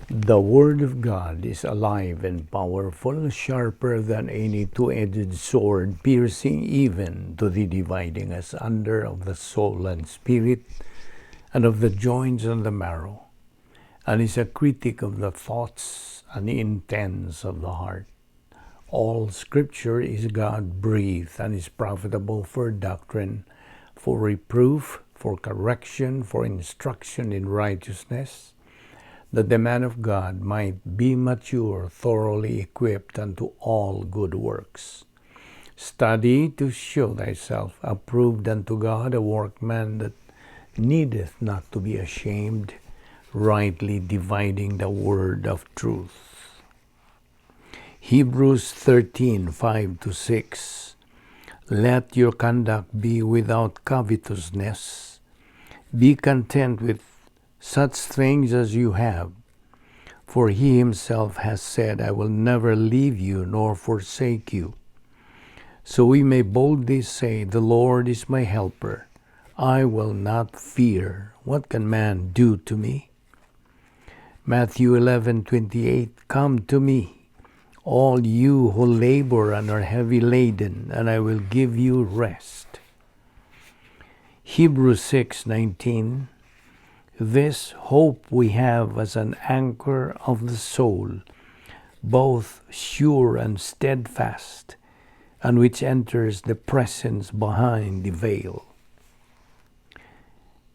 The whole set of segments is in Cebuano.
The Word of God is alive and powerful, sharper than any two-edged sword, piercing even to the dividing asunder of the soul and spirit, and of the joints and the marrow, and is a critic of the thoughts and the intents of the heart. All Scripture is God-breathed and is profitable for doctrine, for reproof, for correction, for instruction in righteousness, that the man of God might be mature, thoroughly equipped unto all good works. Study to show thyself approved unto God, a workman that needeth not to be ashamed, rightly dividing the word of truth. Hebrews 13:5-6. Let your conduct be without covetousness. Be content with such things as you have. For he himself has said, "I will never leave you nor forsake you." So we may boldly say, "The Lord is my helper. I will not fear. What can man do to me?" Matthew 11:28. Come to me, all you who labor and are heavy laden, and I will give you rest. Hebrews 6:19. This hope we have as an anchor of the soul, both sure and steadfast, and which enters the presence behind the veil.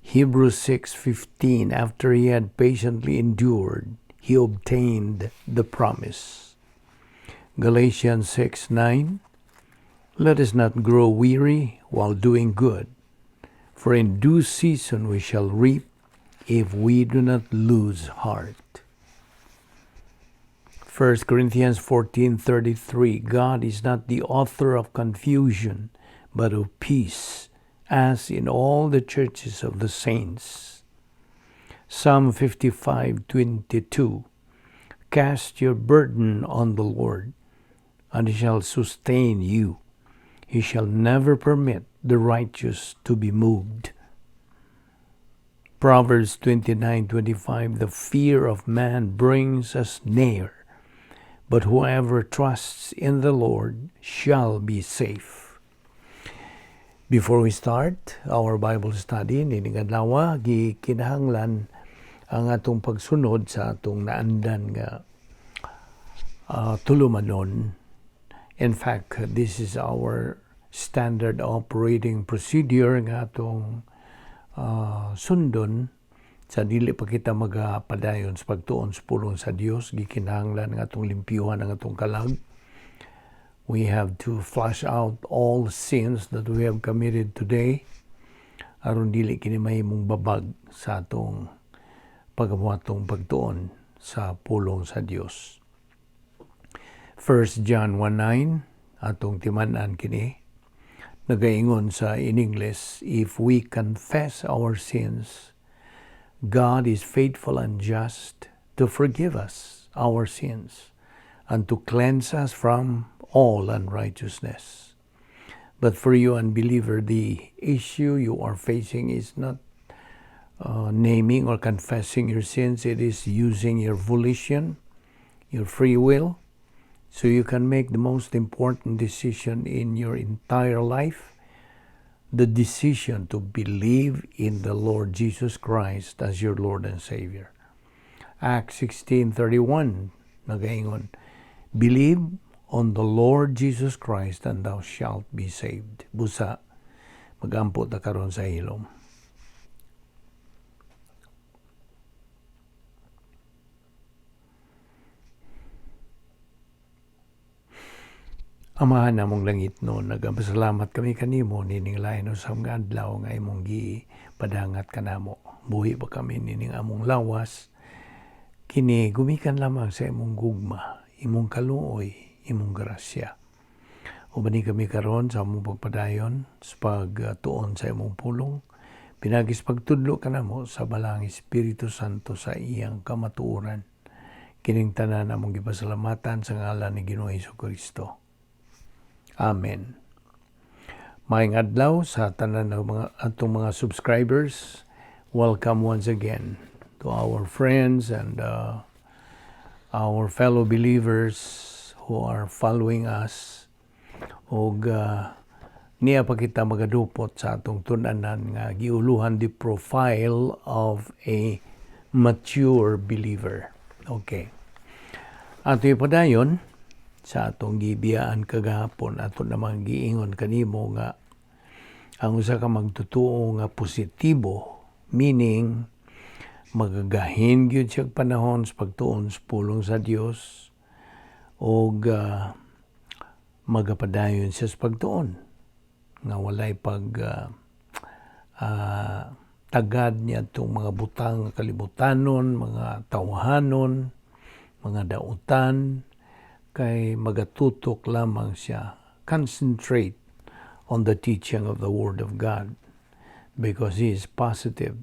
Hebrews 6:15. After he had patiently endured, he obtained the promise. Galatians 6:9. Let us not grow weary while doing good, for in due season we shall reap if we do not lose heart. 1 Corinthians 14:33. God is not the author of confusion, but of peace, as in all the churches of the saints. Psalm 55:22. Cast your burden on the Lord, and he shall sustain you. He shall never permit the righteous to be moved. Proverbs 29:25. The fear of man brings a snare, but whoever trusts in the Lord shall be safe. Before we start our Bible study nining adlaw, gikinahanglan ang atong pagsunod sa atong naandan nga tulumanon. In fact, this is our standard operating procedure nga atong sundon sa dili pa kita magapadayon sa pagtuon sa pulong sa Dios. Gikinahanglan nga atong limpyuhan ang atong kalag. We have to flush out all sins that we have committed today aron dili kini mahimong babag sa atong pagbuhatong pagtuon sa pulong sa Dios. 1 John 1:9, atong timan-an kini, nagaingon sa in English, "If we confess our sins, God is faithful and just to forgive us our sins and to cleanse us from all unrighteousness." But for you, unbeliever, the issue you are facing is not naming or confessing your sins. It is using your volition, your free will, so you can make the most important decision in your entire life, the decision to believe in the Lord Jesus Christ as your Lord and Savior. Acts 16:31 nagaingon, "Believe on the Lord Jesus Christ and thou shalt be saved." Busa, magampo ta karon sa hilom. Amahan namong langitnon, nagapasalamat kami kanimo nining lain usab nga adlaw nga imong gipadangat kanamo. Buhi pa kami nining among lawas, kini gumikan lamang sa imong gugma, imong kaluoy, imong grasya. Ubani kami karon sa among pagpadayon sa pagtuon sa imong pulong. Pinagis pagtudlo kanamo sa Balaang Espiritu Santo sa iyang kamatuoran. Kining tanan among gipasalamatan sa ngalan ni Ginoong Kristo. Amen. Maayong adlaw sa tanan ng mga atong mga subscribers. Welcome once again to our friends and our fellow believers who are following us og niya pa kita magadupot sa atong tun-anan nga giuluhan "The Profile of a Mature Believer." Okay. Ato ipadayon sa atong gibiyaan kagahapon. Ato namang giingon kanimo nga ang usa ka magtutuo nga positibo, meaning magagahin gyud siya panahon sa pagtuon sa pulong sa Dios og magapadayon siya sa pagtuon nga walay pag tagad niya itong mga butang kalibutanon, mga tawhanon, mga dautan, kay magatutok lamang siya, concentrate on the teaching of the Word of God because he is positive.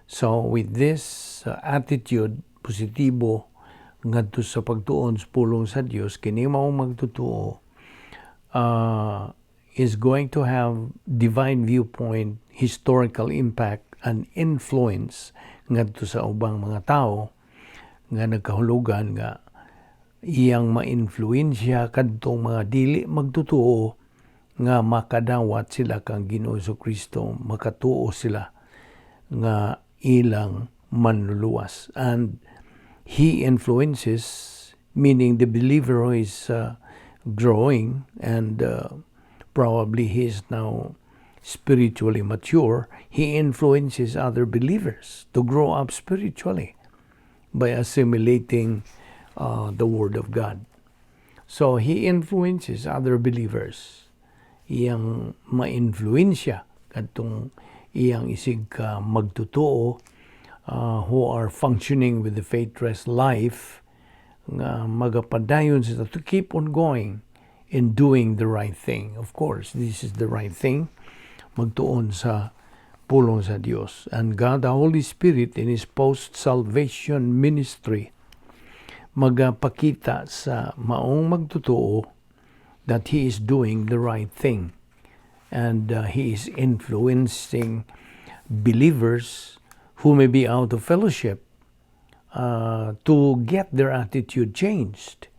So with this attitude, positibo ngadto sa pagtuon sa pulong sa Dios, kini mao magtutuo is going to have divine viewpoint, historical impact and influence ngadto sa ubang mga tao, nga nagkahulugan nga iyang mainfluensya kadtong mga dili magtutuo nga makadawat sila kang Ginoo Kristo, makatuo sila nga ilang manluluwas. And he influences, meaning the believer who is growing and probably he is now spiritually mature, he influences other believers to grow up spiritually by assimilating the Word of God. So he influences other believers. Iyang ma-influensya kadtong iyang isig ka magtutuo who are functioning with the faith rest life nga magapadayon sila to keep on going in doing the right thing. Of course, this is the right thing, magtuon sa pulong sa Dios. And God the Holy Spirit in His post-salvation ministry magapakita sa maong magtutuo that he is doing the right thing and he is influencing believers who may be out of fellowship to get their attitude changed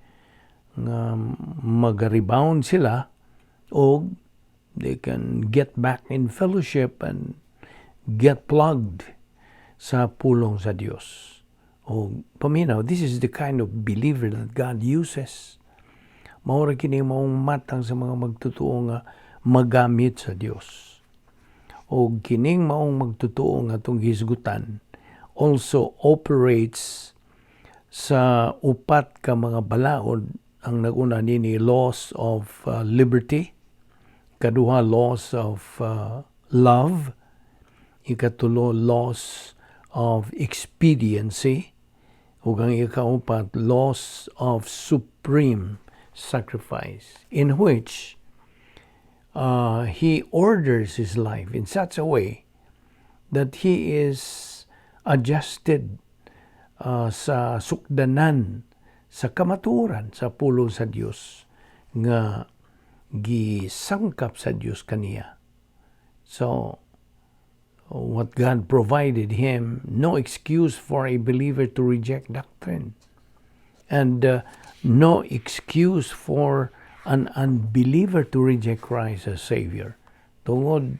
nga mag-rebound sila o they can get back in fellowship and get plugged sa pulong sa Dios. O paminaw, this is the kind of believer that God uses. Mao ra kini maong matang sa mga magtutuo nga magamit sa Dios. O kining maong magtutuo nga atong hisgutan also operates sa upat ka mga balaod. Ang naguna nini, laws of liberty, kaduha, laws of love, ikatulo, laws of expediency, ug ang ikaupat, laws of supreme sacrifice, in which he orders his life in such a way that he is adjusted sa sukdanan sa kamatuoran sa pulong sa Dios nga gisangkap sa Dios kaniya. So, what God provided him, no excuse for a believer to reject doctrine. And no excuse for an unbeliever to reject Christ as Savior, tungod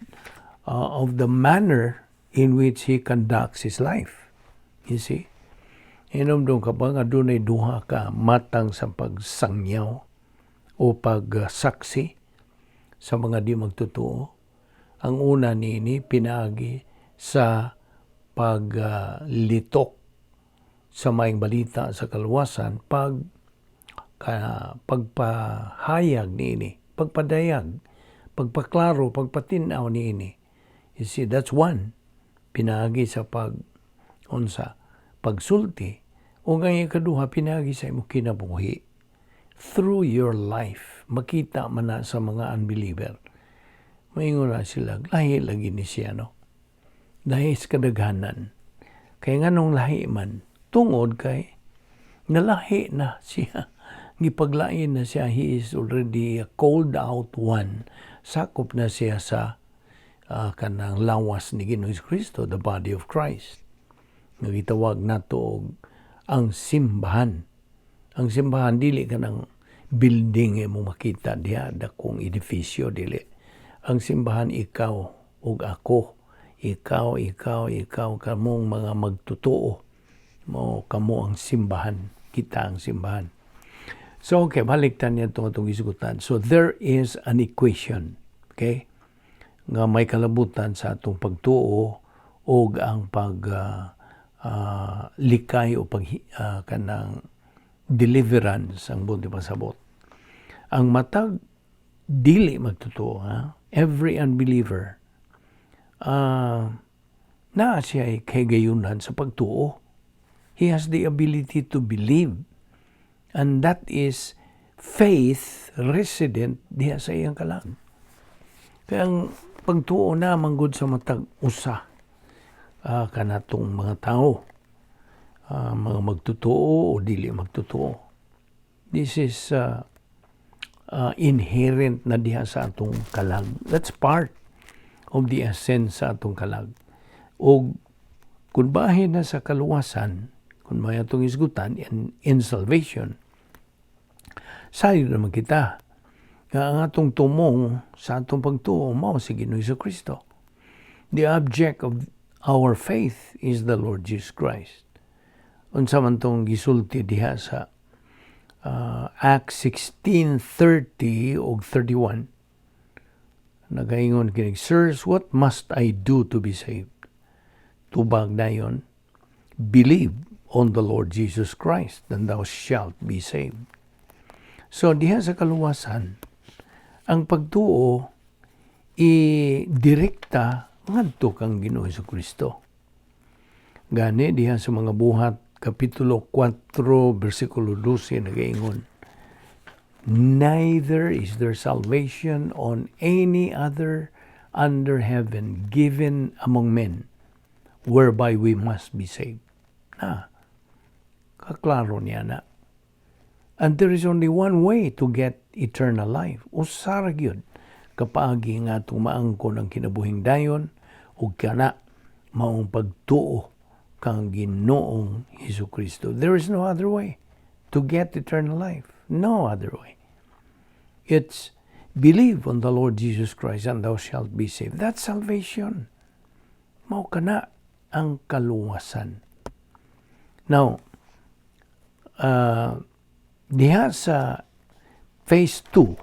of the manner in which he conducts his life. You see? Hinumdum ka ba nga dunay duha ka matang sa pagsangyaw o pagsaksi sa mga di magtotoo? Ang una niini, pinaagi sa paglitok sa maayong balita sa kaluwasan, pagpahayag niini, pagpadayag, pagpaklaro, pagpatin-aw niini. You see, that's one. Pinaagi sa pag unsa, pagsulti. O ang ikaduha, pinaagi sa imong kinabuhi. Through your life, makita man na sa mga unbeliever. Maingon na sila, "Lahi lagi ni siya, no? Lahi sa kadaghanan." Kay nganong lahi man? Tungod kay nalahi na siya. Gipaglain na siya. He is already a called out one. Sakop na siya sa kanang lawas ni Ginoong Kristo, the body of Christ, nga gitawag nato og ang simbahan. Ang simbahan dili kanang building mo makita diha, dakong edifisyo, dili. Ang simbahan ikaw ug ako, ikaw, ikaw, ikaw, kamong mga magtotoo. Mo kamo ang simbahan, kita ang simbahan. So okay, balik ta niya itong atong gisgutan. So there is an equation, okay? Nga may kalabutan sa atong pagtuo og ang pag likay o pag kanang deliverance ang buot pasabot. Ang matag dili magtotoo, ha? Every unbeliever, naa siya kahigayunan sa pagtuo. He has the ability to believe. And that is faith resident diha sa iyang kalag. Kaya ang pagtuo na manggod sa matag usa kanatong mga tao, mga magtotoo o dili magtotoo. This is inherent na diha sa atong kalag. That's part of the essence sa atong kalag. O kung bahin na sa kaluwasan, kung may atong isgutan in salvation, sayo naman kita nga ang atong tumong sa atong pagtuo mao si Ginoong Kristo. The object of our faith is the Lord Jesus Christ. Unsa man tong gisulti diha sa Acts 16:30 ug 31? Nagaingon kini, "Sirs, what must I do to be saved?" Tubag dayon, "Believe on the Lord Jesus Christ, and thou shalt be saved." So diha sa kaluwasan, ang pagtuo i-direkta ngadto kang Ginoo Kristo. Gani diha sa Mga Buhat kapitulo 4 bersikulo 12 nagaingon, "Neither is there salvation on any other under heaven given among men whereby we must be saved." Na, kaklaro niya na. And there is only one way to get eternal life. Usa ra gyud kapaagi nga atong maangkon ang kinabuhing dayon ug kana maong pagtuo kang Ginoong Hesus Kristo. There is no other way to get eternal life. No other way. It's believe on the Lord Jesus Christ and thou shalt be saved. That's salvation. Mao kana ang kaluwasan. Now, diha sa phase 2,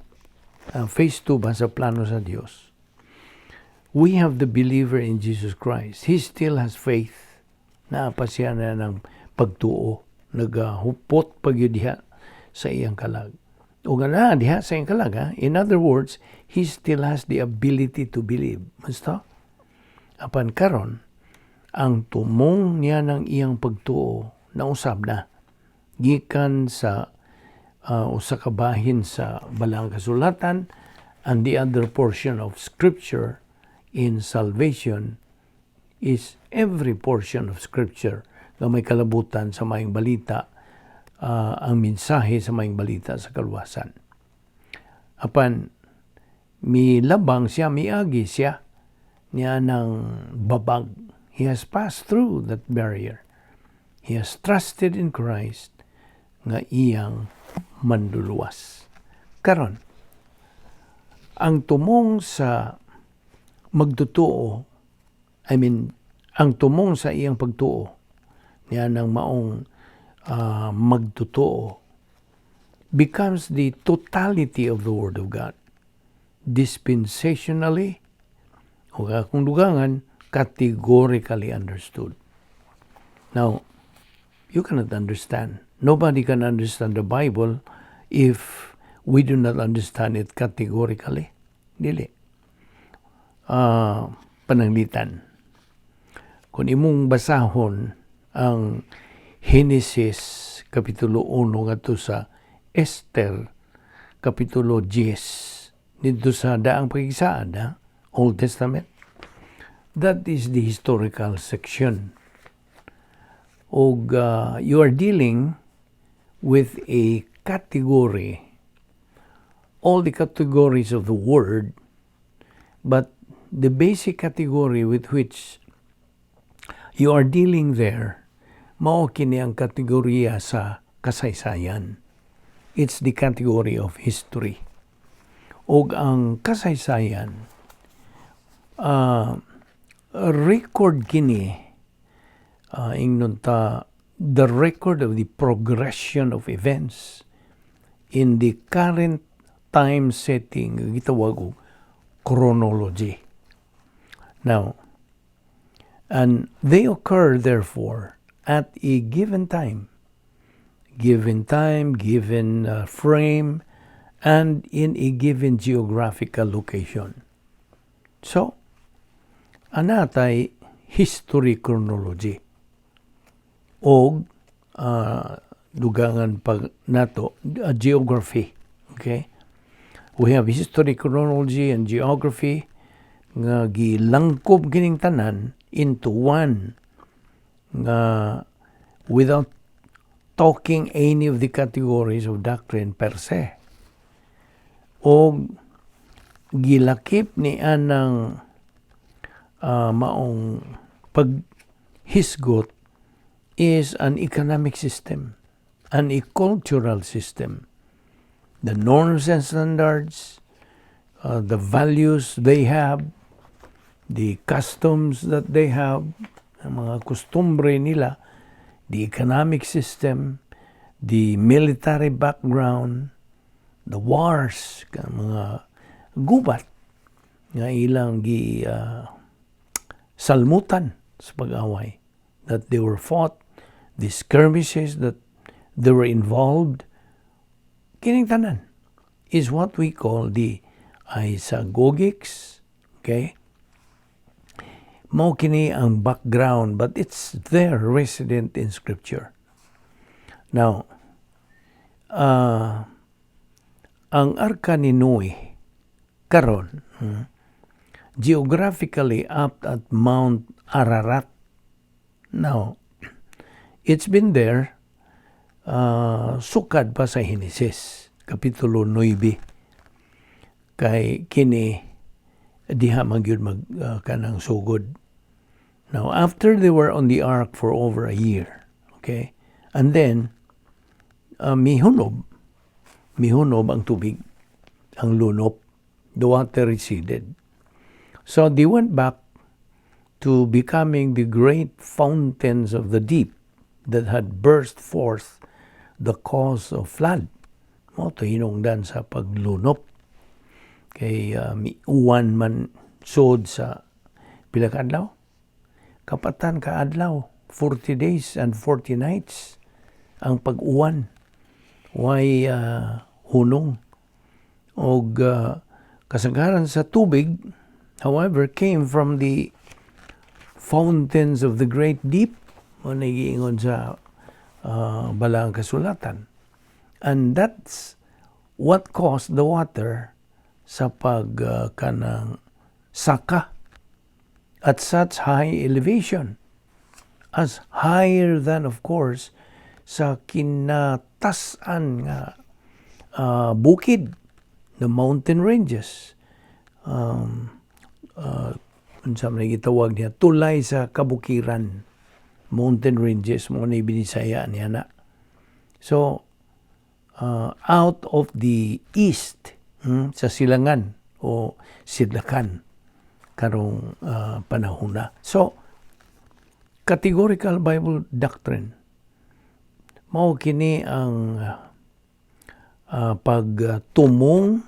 phase 2 ba sa plano sa Dios, we have the believer in Jesus Christ. He still has faith. Naa pa siya na ng pagtuo. Nagahupot pa gyud diha sa iyang kalag. O nga na diha sa iyang kalag, ha? In other words, he still has the ability to believe. Basta? Apan karon, ang tumong niya ng iyang pagtuo nausab na gikan sa usa ka bahin sa Balaang Kasulatan and the other portion of Scripture. In salvation is every portion of Scripture nga may kalabutan sa Maayong Balita, ang mensahe sa Maayong Balita sa kaluwasan. Apan milabang siya, miagi siya niya ng babag. He has passed through that barrier. He has trusted in Christ nga iyang manluluwas. Karon, ang tumong sa magtotoo, I mean, ang tumong sa iyang pagtuo, niya ng maong magtotoo, becomes the totality of the Word of God. Dispensationally, o kung dugangan, categorically understood. Now, you cannot understand. Nobody can understand the Bible if we do not understand it categorically. Dili. Pananglitan. Kung imong basahon ang Genesis kapitulo 1 ngadto sa Esther kapitulo 10 dito sa Daang Pagkisaad, ha? Old Testament. That is the historical section. Og you are dealing with a category, all the categories of the word, but the basic category with which you are dealing there, mao kini ang kategorya sa kasaysayan. It's the category of history. Og ang kasaysayan, record kini, ingnon ta the record of the progression of events in the current time setting, gitawag og chronology. Now, and they occur therefore at a given time, given frame, and in a given geographical location. So, ana tay history chronology. Og dugangan pag nato geography. Okay? We have history chronology and geography nga gilangkob kining tanan into one nga without talking any of the categories of doctrine per se. O gilakip ni anang maong paghisgot is an economic system, an a cultural system. The norms and standards, the values they have, the customs that they have, ang mga kostumbre nila, the economic system, the military background, the wars, mga gubat nga ilang gi salmutan sa pag-away, that they were fought, the skirmishes that they were involved, kining tanan is what we call the isagogics, okay? Mao kini ang background, but it's there resident in Scripture. Now, ang Arka ni Noe karon geographically up at Mount Ararat. Now, it's been there sukad pa sa Henesis, Kapitulo 9. Kay kini diha man gyud mag kanang sugod. Now, after they were on the ark for over a year, okay, and then mihunob ang tubig, ang lunop, the water receded. So they went back to becoming the great fountains of the deep that had burst forth the cause of flood. Mao to hinungdan sa paglunop. Kay miuwan man sod sa pila ka adlaw? Kapatan ka adlaw, 40 days and 40 nights ang pag-uwan. Way hunong. Og kasagaran sa tubig, however, came from the fountains of the great deep, mao na giingon sa Balaang Kasulatan. And that's what caused the water sa pag kanang saka at such high elevation, as higher than, of course, sa kinatasan nga bukid, the mountain ranges, unsa man gitawag niya, tulay sa kabukiran, mountain ranges mao ni Binisaya niya na. So out of the east, sa silangan o sidlakan karong panahon na. So categorical Bible doctrine, mao kini ang pagtumong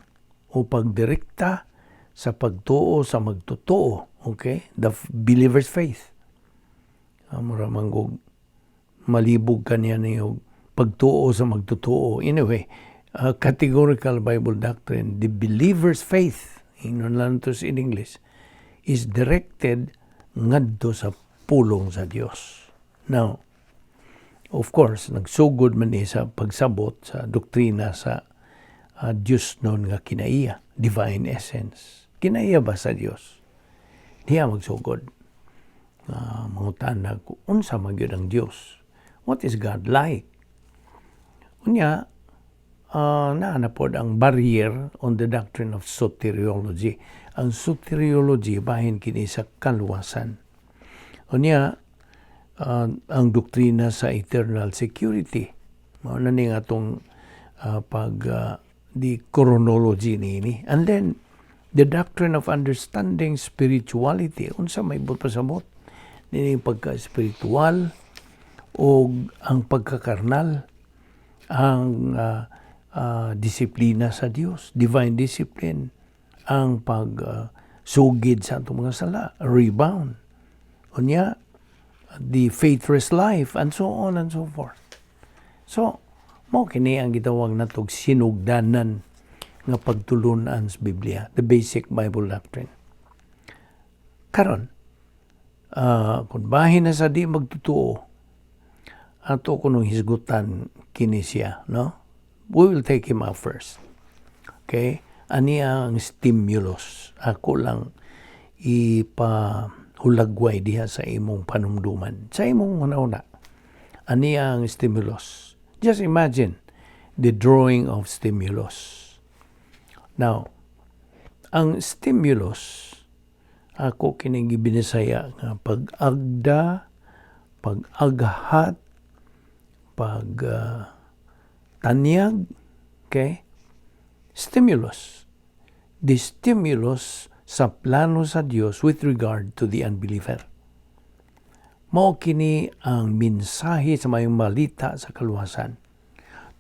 o pagdirekta sa pagtuo sa magtotoo, okay, the believer's faith. Mura man og malibog kaniya niyo pagtuo sa magtotoo. Anyway, categorical Bible doctrine, the believer's faith, ingnon lang to in English, is directed ngadto sa pulong sa Dios. Now, of course, nagsugod man ni sa pagsabot sa doktrina sa Diyos noon nga kinaiya, divine essence. Kinaiya ba sa Dios? Diya magsugod. Mangutana ko, unsa man gyud ang Dios? What is God like? Unya, naa na pod ang barrier on the doctrine of soteriology. Ang soteriology, bahin kini sa kaluwasan. Unya, ang doktrina sa eternal security. Mao na ni nga atong pag the chronology niini. And then the doctrine of understanding spirituality, unsa may buot pasabot nining pagka-spiritual o ang pagkakarnal, ang disiplina sa Dios, divine discipline, ang pag sugid sa atong mga sala, rebound. Unya, the faithless life, and so on and so forth. So, mao kini ang gitawag natog sinugdanan nga pagtulunan sa Biblia, the basic Bible doctrine. Karon, kung bahin na sa di magtutuo, ato kunong hisgutan kini siya, no? We will take him up first. Okay? Ani ang stimulus. Ako lang ipahulagway diha sa imong panumduman. Sa imong una. Ani ang stimulus. Just imagine the drawing of stimulus. Now, ang stimulus, ako kining gibinisaya nga pag-agda, pag-aghat, pag tanyag, okay? Stimulus. The stimulus sa plano sa Dios with regard to the unbeliever. Mao kini ang mensahe sa mayong balita sa kaluwasan.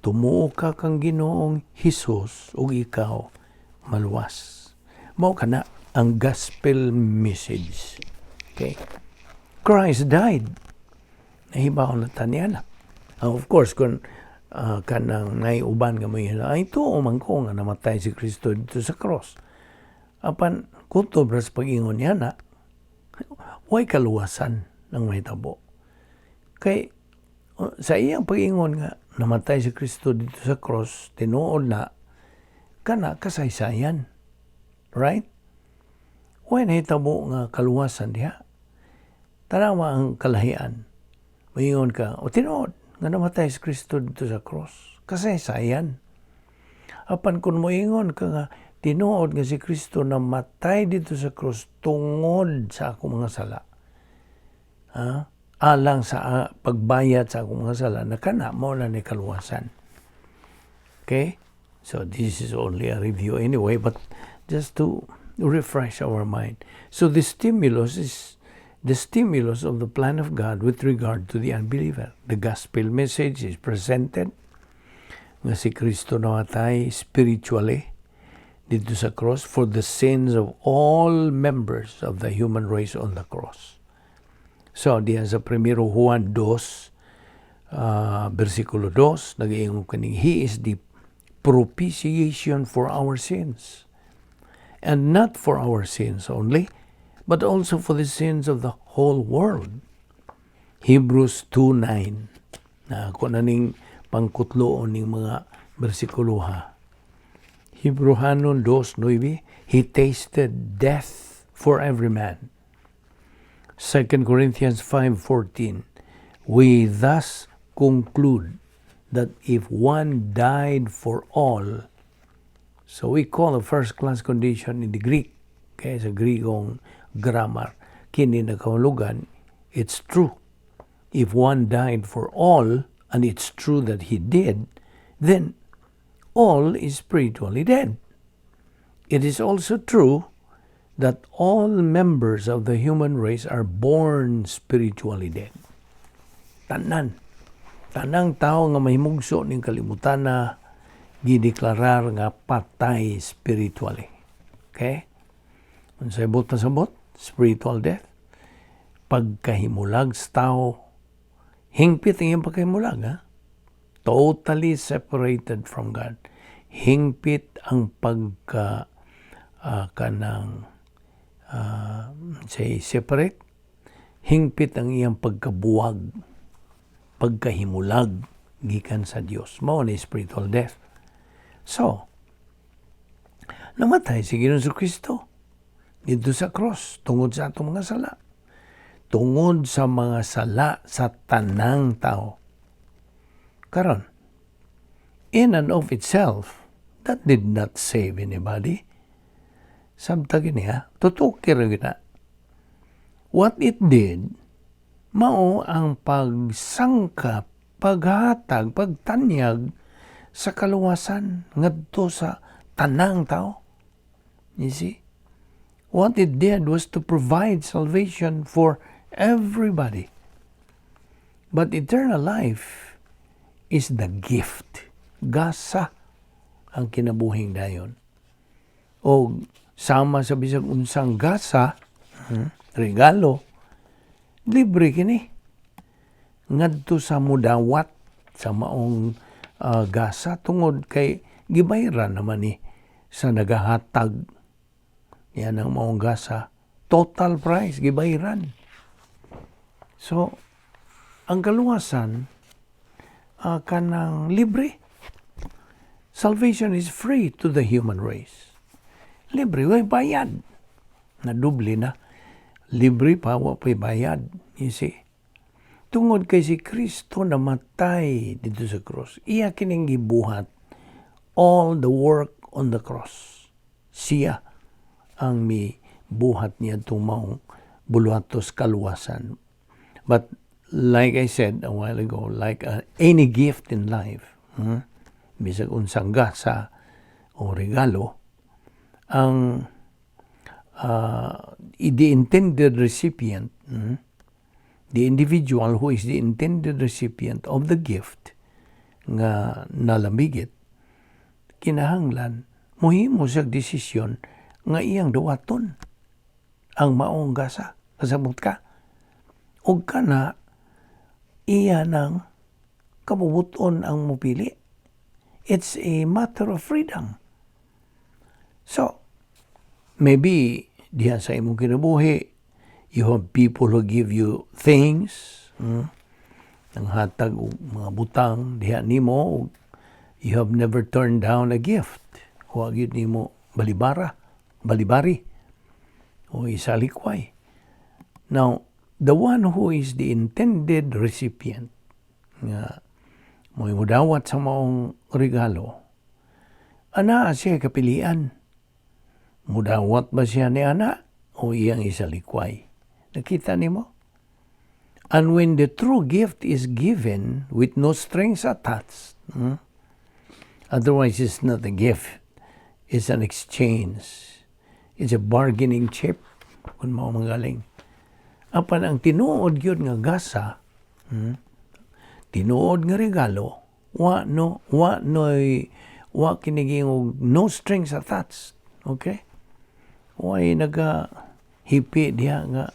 Tumuo ka kang Ginoong Hesus ug ikaw maluwas. Mao kana ang gospel message. Okay? Christ died. Nahibaw na ta niana. Of course, kung kanang naiuban nga mo ay tuo man ko nga namatay si Kristo didto sa cross. Apan kutob ra sa pag-ingon niya na, way kaluwasan ng mahitabo. Kay sa iyang pag-ingon nga namatay si Kristo didto sa cross, tinuod na kana kasaysayan. Right? Way nahitabo nga kaluwasan diha. Tanawa ang kalahian. Moingon ka, o tinuod nga namatay si Kristo didto sa cross. Kasaysayan. Apan kung moingon ka nga tinuod nga si Kristo namatay didto sa cross tungod sa akong mga sala. Ha? Alang sa pagbayad sa akong mga sala na kana mao na ni kaluwasan. Okay? So this is only a review anyway, but just to refresh our mind. So the stimulus is the stimulus of the plan of God with regard to the unbeliever. The gospel message is presented nga si Kristo namatay spiritually didto sa cross for the sins of all members of the human race on the cross. So, diyan sa 1 Juan 2, versikulo 2, nag-iingon kaning, "He is the propitiation for our sins. And not for our sins only, but also for the sins of the whole world." Hebrews 2:9. Na ako na ning pangkutloon ning mga bersikulo ha. Hebreohanon 2:9, "He tasted death for every man." 2 Corinthians 5:14, "We thus conclude that if one died for all," so we call the first class condition in the Greek, kaya sa Greekong grammar, kini nakahulugan, it's true. If one died for all, and it's true that he did, then all is spiritually dead. It is also true that all members of the human race are born spiritually dead. Tanan. Tanang tao nga mahimugso ning kalibutan na gideklarar nga patay spiritually. Okay? Unsay buot pasabot? Spiritual death. Pagkahimulag sa tao, hingpit ang iyang pagkahimulag, ha? Totally separated from God. Hingpit ang pagka kanang say separate, hingpit ang iyang pagkabuwag, pagkahimulag gikan sa Dios. Mao ni spiritual death. So, namatay si Ginoong Kristo didto sa cross tungod sa atong mga sala. Tungod sa mga sala sa tanang tao. Karon, in and of itself, that did not save anybody. Samta gini ha, tutukir na. What it did, mao ang pagsangkap Paghatag, pagtanyag sa kaluwasan ngadto sa tanang tao. You see? What it did was to provide salvation for everybody. But eternal life is the gift. Gasa ang kinabuhing dayon. O sama sa bisag unsang gasa, regalo, libre kini. Ngadto sa mudawat sa maong gasa tungod kay gibayran naman ni sa nagahatag yan ang maong gasa. Total price, gibayran. So, ang kaluwasan kanang libre. Salvation is free to the human race. Libre, way bayad. Nadoble na. Libre pa, wa pa'y bayad. You see? Tungod kay si Kristo namatay dito sa cross, iya kining gibuhat all the work on the cross. Siya ang mi buhat niya maong buluhatos kaluwasan. But like I said a while ago, like any gift in life, bisag unsang gasa o regalo, ang the intended recipient, the individual who is the intended recipient of the gift nga nalamigit, kinahanglan mohimo siya desisyon nga iyang duwaton ang maong gasa. Kasabot ka? Ug kana iya nang kabubuton ang mupili. It's a matter of freedom. So, maybe diha sa imong kinabuhi, you have people who give you things, nanghatag og mga butang diha nimo, ug you have never turned down a gift. Wa gyud nimo balibara, balibari o isalikway. Now, the one who is the intended recipient nga mo'y mudawat sa maong regalo, anaa siya kapilian. Mudawat ba siya ni ana o iyang isalikway? Nakita nimo? And when the true gift is given with no strings attached, otherwise it's not a gift, it's an exchange. It's a bargaining chip kung mao magaling. Apan ang tinuod gyud nga gasa, tinuod nga regalo, wa no wa noy wa kini og no strings attached. Okay? Way naga hipi diha nga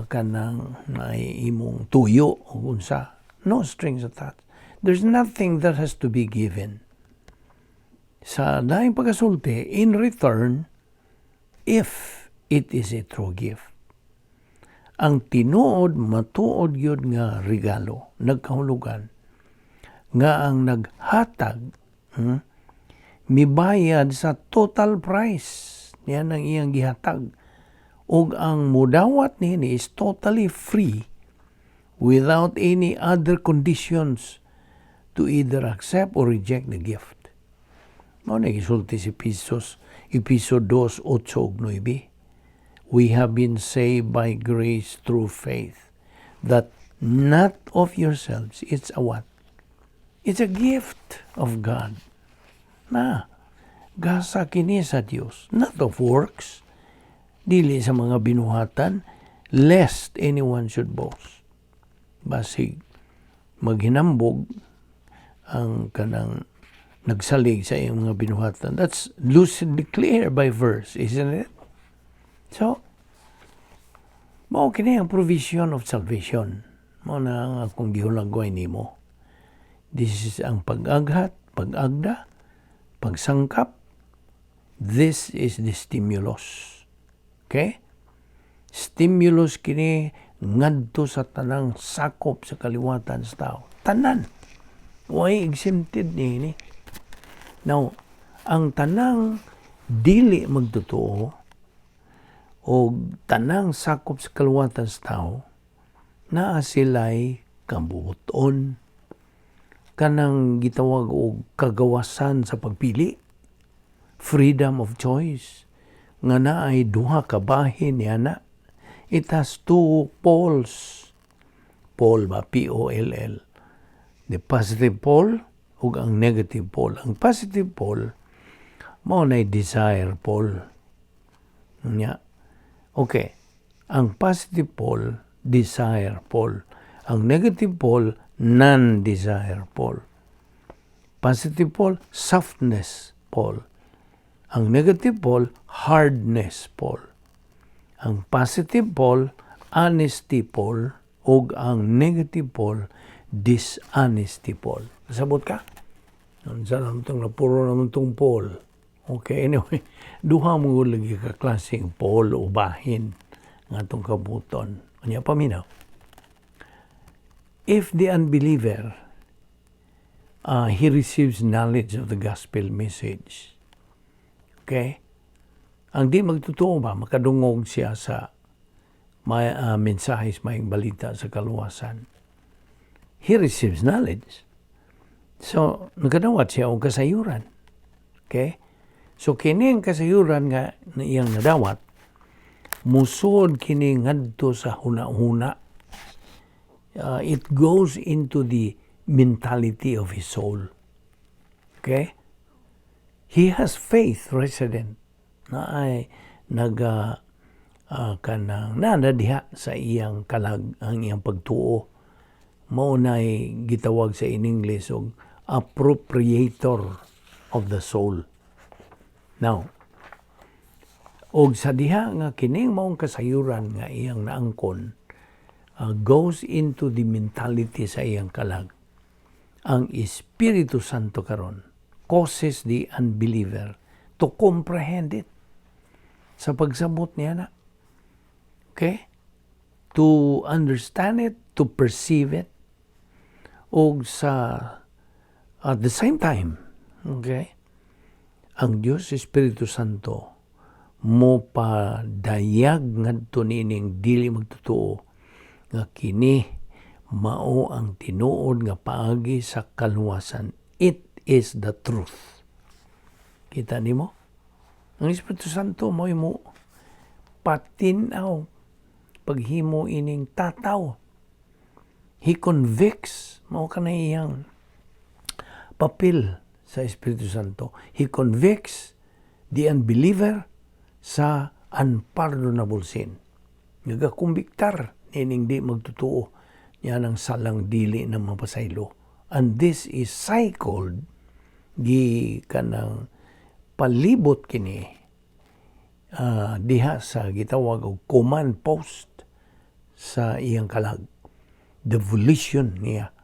kanang may imong tuyo o unsa. No strings attached. There's nothing that has to be given. Sa laing pagkasulti, in return, if it is a true gift. Ang tinuod, matuod gyud nga regalo, nagkahulugan, nga ang naghatag, mibayad sa total price. Yan ang iyang gihatag. Ug ang mudawat niini is totally free without any other conditions to either accept or reject the gift. Mao na gisulti si Epesos, Epeso 2, 8 ug 9. "We have been saved by grace through faith, that not of yourselves." It's a what? It's a gift of God. Na, gasa kini sa Dios, not of works, dili sa mga binuhatan, lest anyone should boast. Basig maghinambog ang kanang nagsalig sa iyong mga binuhatan. That's lucidly clear by verse, isn't it? So, mao kini ang provision of salvation. Mao na ang akong gihulagway nimo. This is ang pag-aghat, pag-agda, pagsangkap. This is the stimulus. Okay? Stimulus kini ngadto sa tanang sakop sa kaliwatan sa tao. Tanan. Way exempted niini. Now, ang tanang dili magtotoo o tanang sakop sa kaliwatan sa tao, naa sila'y kabuoton, kanang gitawag og kagawasan sa pagpili, freedom of choice, nga naay duha ka bahin niana. It has two poles. Pole ba? Poll. The positive pole ug ang negative pole. Ang positive pole mao nay desire pole. Nya. Okay. Ang positive pole, desire pole. Ang negative pole, non-desire pole. Positive pole, softness pole. Ang negative pole, hardness pole. Ang positive pole, honesty pole, ug ang negative pole, dishonesty pole. Kasabot ka? Unsa naman itong napuro naman itong pole? Okay, anyway, duha mo lagi ka klaseng pole o bahin nga atong kabtangon. Unya, paminaw. If the unbeliever, he receives knowledge of the gospel message. Okay? Ang di magtotoo ba, makadungog siya sa may mensahe sa Maayong Balita sa kaluwasan. He receives knowledge. So, nakadawat siya og kasayuran. Okay? So, kini ang kasayuran nga na iyang nadawat, musuod kini ngadto sa huna-huna. It goes into the mentality of his soul. Okay? He has faith resident naay naga kanang naa diha sa iyang kalag ang iyang pagtuo. Mao nay gitawag sa in English og appropriator of the soul. Now, og sa diha nga kining maong kasayuran nga iyang naangkon goes into the mentality sa iyang kalag. Ang Espiritu Santo karon causes the unbeliever to comprehend it. Sa pagsabot niya na. Okay? To understand it, to perceive it, og sa at the same time, okay, ang Dios Espiritu Santo mo padayag ngadto niining dili magtotoo nga kini mao ang tinuod nga paagi sa kaluwasan. It is the truth. Kita nimo? Ang Espiritu Santo mo mo patinaw paghimo ining tataw. He convicts, mao kana iyang papel sa Espiritu Santo. He convicts the unbeliever sa unpardonable sin. Nagakumbiktar nining di magtotoo niya ng salang dili na mapasaylo. And this is cycled, gi kanang palibot kini diha sa gitawag og command post sa iyang kalag. The volition niya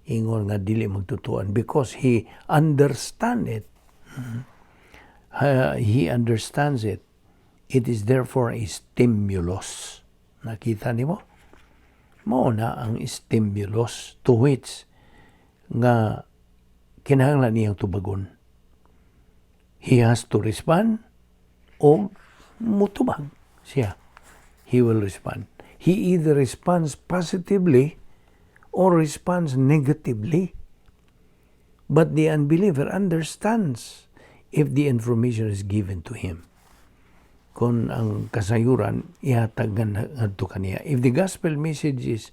ingon nga dili magtutuan because he understand it. He understands it. It is therefore a stimulus. Nakita nimo? Mao na ang stimulus to which nga kinahanglan niyang tubagon. He has to respond o mutubag siya. He will respond. He either responds positively or responds negatively. But the unbeliever understands if the information is given to him. Kung ang kasayuran ihatag ngadto kaniya. If the gospel message is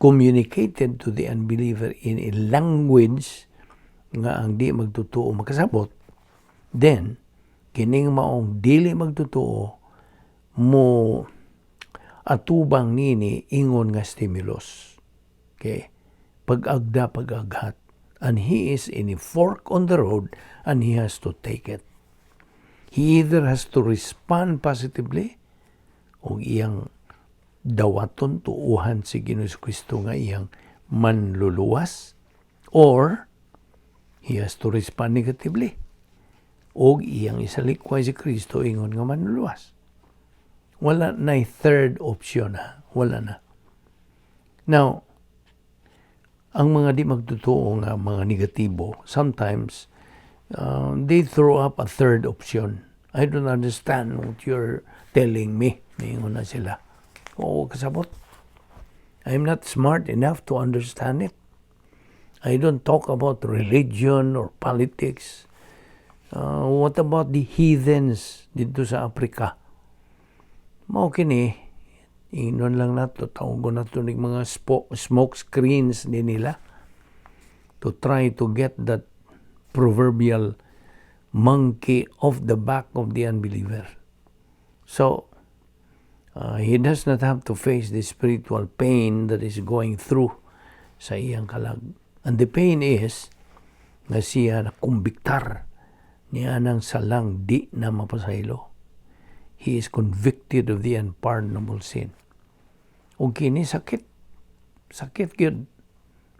communicated to the unbeliever in a language nga ang di magtotoo makasabot, then kining maong dili magtotoo mo atubang nini ingon nga stimulus. Okay? Pag-agda, pag-aghat. And he is in a fork on the road and he has to take it. He either has to respond positively o iyang dawaton, tuuhan si Ginoong Kristo nga iyang manluluwas, or he has to respond negatively o iyang isalikway si Kristo ingon nga manluluwas. Wala na third option ha. Wala na. Now, ang mga di magtotoo nga mga negatibo, sometimes they throw up a third option. "I don't understand what you're telling me." Ningon na sila. "Oo, kasabot. I'm not smart enough to understand it. I don't talk about religion or politics. What about the heathens dito sa Africa?" Mao kini, ingnon lang nato, tawagon nato ning mga smoke screens ni nila. To try to get that proverbial monkey off the back of the unbeliever. So, he does not have to face the spiritual pain that is going through sa iyang kalag. And the pain is nga siya na kumbiktar niya ng salang di na mapasaylo. He is convicted of the unpardonable sin. Ug kini sakit. Sakit gyud.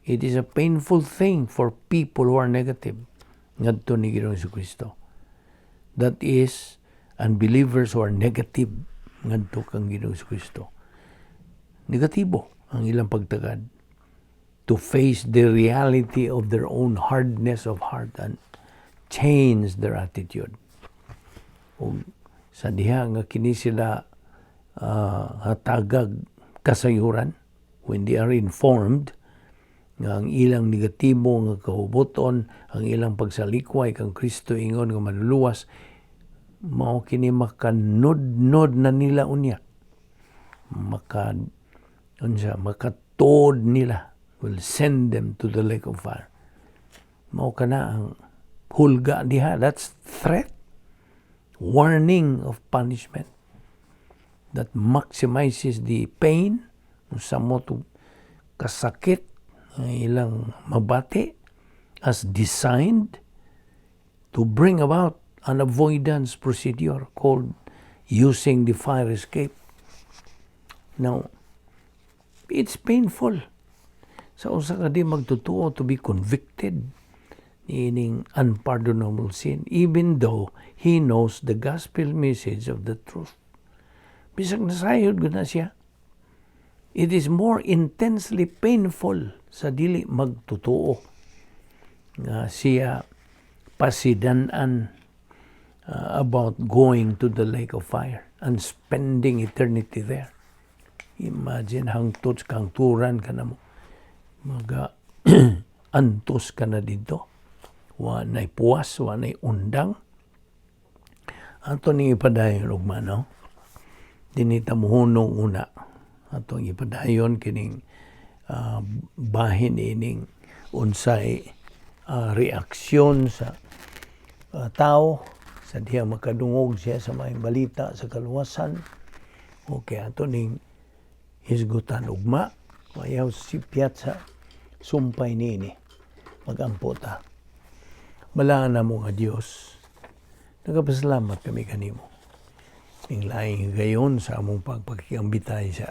It is a painful thing for people who are negative ngadto ni Ginoong Kristo. That is, unbelievers who are negative ngadto kang Ginoong Kristo. Negatibo ang ilang pagtagad to face the reality of their own hardness of heart and change their attitude. Ug sa diha nga kini sila hatagag kasayuran, when they are informed nga ang ilang negatibo nga kahuboton, ang ilang pagsalikway kang Kristo ingon nga manluluwas, mao kini makanudnod na nila unya. Maka unsa makatuod nila, will send them to the lake of fire. Mao kana ang hulga diha. That's threat. Warning of punishment that maximizes the pain sa mo to kasakit ang ilang mabati, as designed to bring about an avoidance procedure called using the fire escape. Now, it's painful sa usa ka di magtotoo to be convicted ining unpardonable sin, even though he knows the gospel message of the truth. Bisag nasayod gud na siya. It is more intensely painful sa dili magtotoo nga siya pasidan-an about going to the lake of fire and spending eternity there. Imagine, hangtod kangturan ka na mo. Maga antos ka na dito. Wa na'y puwas, wa na'y undang. Ato ni ipadayon ugma, no? Dinhi ta muhunong una. Atong ipadayon kining bahin ining unsay reaksyon sa tao sa diha makadungog siya sa maayong balita sa kaluwasan. Okay, ato ning hisgutan ugma. Ayaw sipyat sa sumpay niini. Magampo ta. Balaan namo nga Dios, nagapasalamat kami kanimo. Ning laing gayon sa among pagpakiambitay sa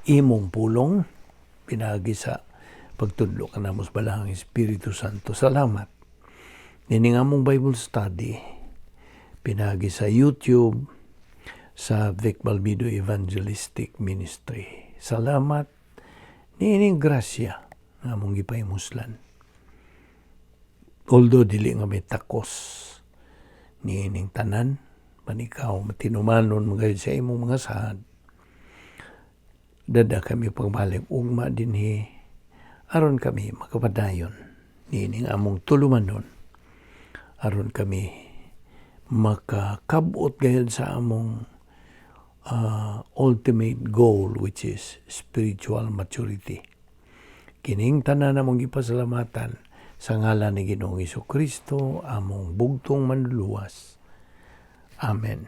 imong pulong pinagi sa pagtudlo kanamo sa Balaang Espiritu Santo. Salamat. Nining among Bible study pinagi sa YouTube sa Vic Balbido Evangelistic Ministry. Salamat niining grasya nga among gipahimuslan. Although dili nga may takos niining tanan, panikaw matinumanon mo gayud sa imong mga saad. Dada kami pagbalik ugma dinhi aron kami makapadayon niining among tulumanon, aron kami makakabot gayud sa among ultimate goal, which is spiritual maturity. Kining tanan among gipasalamatan sa ngalan ni Ginoong Kristo, among bugtong manluluwas. Amen.